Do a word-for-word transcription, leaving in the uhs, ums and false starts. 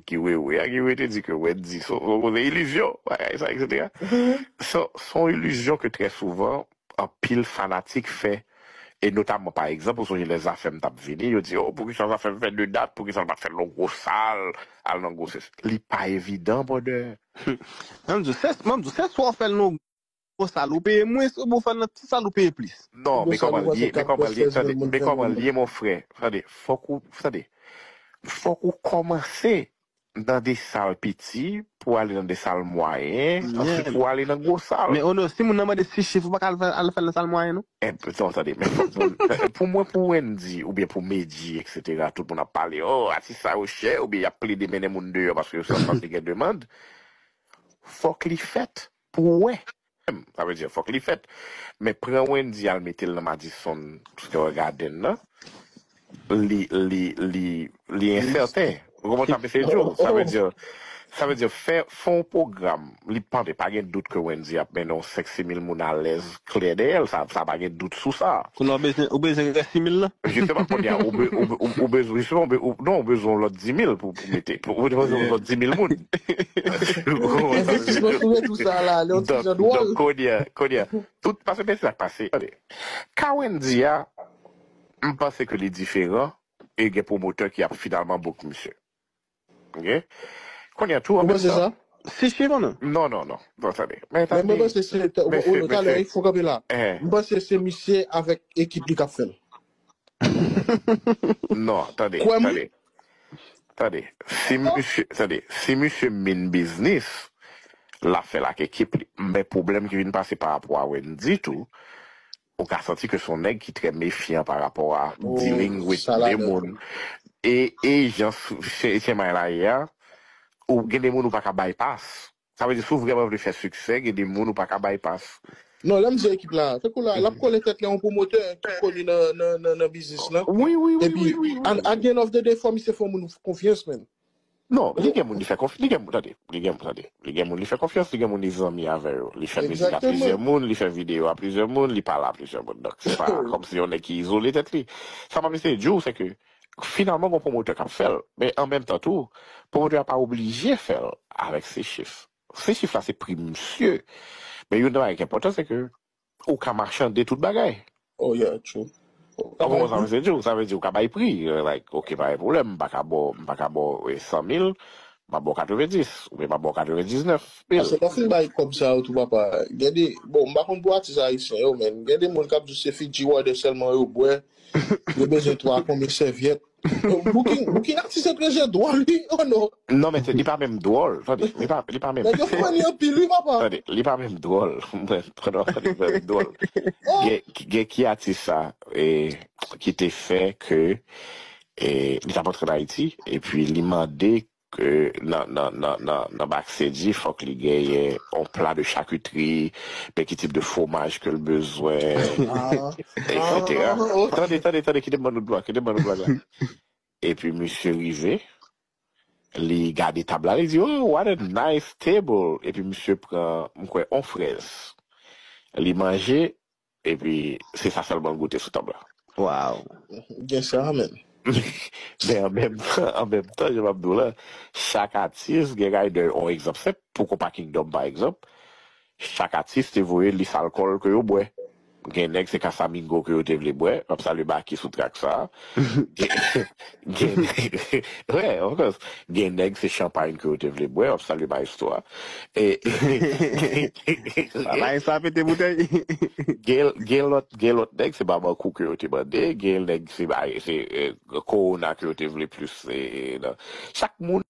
Guy Wewe a, Guy Wewe te di ke Wendy se yon koze ilizyon, bagay sa, et cetera. Se se yon ilizyon ke trè souvan, anpil fanatik fè, e notamman, pa egzanp, ou sonje lè Zafèm t ap vini, yo di, oh, poukisa Zafèm fè de dat, poukisa l pa t fè l nan gwo sal, al nan gwo se. Li pa evidan, brother. Mwen di w, se, mwen di w, se swa w fè l nan gwo sal ou peye mwens, oubyen w fè l nan ti sal ou peye plis. Non, men kòman l ye, men kòman l ye, tande, men kòman l ye, mon frè. Tande, fòk ou, tande, fòk ou kòmanse nan de sal piti pou ale nan de sal mwayen, answit pou ale nan gwo sal. Men Ono, si moun nan mande sis chif, ou pa ka al fè, al fè l nan sal mwayen, non? Eh, non, tande, men fòk moun, pou mwen, pou Wendy, oubyen pou Medjy, et cetera, tout moun ap pale, oh, atis sa yo chè, oubyen y ap plede mennen moun deyò paske yo santi gen demann. Fòk li fèt pou w wè. Sa vle di, fòk li fèt. Men pran Wendy al mete l nan Madison Square Garden nan, li, li, li, li ensèten. Ou konprann sa m ap ese di w? Sa vle di, sa vle di, fè, fè yon pwogram. Li pa, pa gen dout ke Wendy ap mennen yon senk, sis mil moun alèz klè dèyè l. Sa, sa pa gen dout sou sa. Kounye a w bezwen, ou bezwen rès sis mil lan? Jisteman, kounye a, ou, be, ou, ou, ou bezwen, jisteman, ou, be, ou, non, ou bezwen yon lòt dis mil pou, pou mete. Ou bezwen yon lòt dis mil moun. Envestisman sou retou sa la, li yon ti jan dwòl. Donk, kounye a, kounye a, tout, paske men sa k pase. Tande, ka Wendy a, m panse ke li diferan, e gen pwomotè ki ap finalman book misye. Ok? Kounye a tou, an menm tan. Ou panse sa? Si, si, non, non. Non, non, non. Non, tande. Men tande. Men mwen panse se, talè, fò kanpe la. Mwen panse se misye avèk ekip li k ap fè l. Non, tande, tande. Tande. Si misye, tande, si misye mean business, l ap fè l ak ekip li. Men pwoblèm ki vin pase pa rapò a Wendy tou, ou ka santi ke se yon nèg ki trè mefyan pa rapò a dealing with de moun. E, e jan Chemay la ye a, ou gen de moun ou pa ka bypass. Sa vle di, si w vrèman vle fè siksè, gen de moun ou pa ka bypass. Non, lè m di ekip la, tankou la, l ap kole tèt li a yon pwomotè ki koni nan, nan, nan, nan biznis lan. Wi, wi, wi. Epi, at the end of the day, fò misye fè yon moun konfyans, man. Non, li gen moun li fè konfyans, li gen moun, tande, li gen moun, tande, li gen moun li fè konfyans, li gen moun li zanmi avè yo, li fè mizik a plizyè moun, li fè videyo a plizyè moun, li pale a plizyè moun. Donk, se pa kòmsi yon nèg ki izole tèt li. Sa m ap eseye di w, se ke, finalman, gon pwomotè k ap fè l. Men an menm tan tou, pwomotè a pa oblije fè l avèk se chif. Se chif la se pri misye. Men youn nan bagay ki enpòtan, se ke ou ka machande tout bagay. Oh, yeah, true. Ou konprann sa m ap eseye di w? Sa vle di ou ka bay pri. Like, ok, pa gen pwoblèm, m pa ka ba w, m pa ka ba w, eh, san mil, m ap ba w katrevenndis, oubyen m ap ba w katrevendiznèf mil. Paske lè w fin bay kòb sa yo tou, papa, gen de, bon, m pa konn pou atis ayisyen yo, men gen de moun k ap di w se Fiji Water sèlman yo bwè, yo bezwen twa konbyen sèvyèt. Booking, booking atis etranje dwòl, wi, oh non. Non, men li pa menm dwòl, tande, li pa, li pa menm. Nèg yo funny anpil, wi, papa. Tande, li pa menm dwòl. Mwen, tande, li pa menm dwòl. Gen, gen ki atis sa, eh, ki te fè ke, eh, li t ap antre an Ayiti, epi li mande ke nan, nan, nan, nan, nan backstage, fòk li genyen yon pla de chakitri, men ki tip de fwomaj ke l bezwen, et cetera. Tande, tande, tande, kite m ban nou dwa, kite m ban nou dwa la. Epi misye rive, li gade tab la, li di, oh, what a nice table. Epi misye pran, m kwè, yon frèz. Li manje, epi se sa sèlman l goute sou tab la. Wow. Gen sa, men. Men an menm tan, an menm tan, jan m ap di w la, chak atis gen rider, yon egzanp senp, pou Konpa Kingdom, pa egzanp, chak atis te voye lis alkòl ke yo bwè. Gen nèg se Casamigos ke yo te vle bwè, m ap salye Baky sou track sa. Gen, gen, ouais, of course. Gen nèg se chanpay ke yo te vle bwè, m ap salye Maestro a. E, Maestro a pete boutèy. Gen, gen lòt, gen lòt nèg se Bamako ke yo te mande, gen nèg se, se, eh, Corona ke yo te vle plis, eh, nan. Chak moun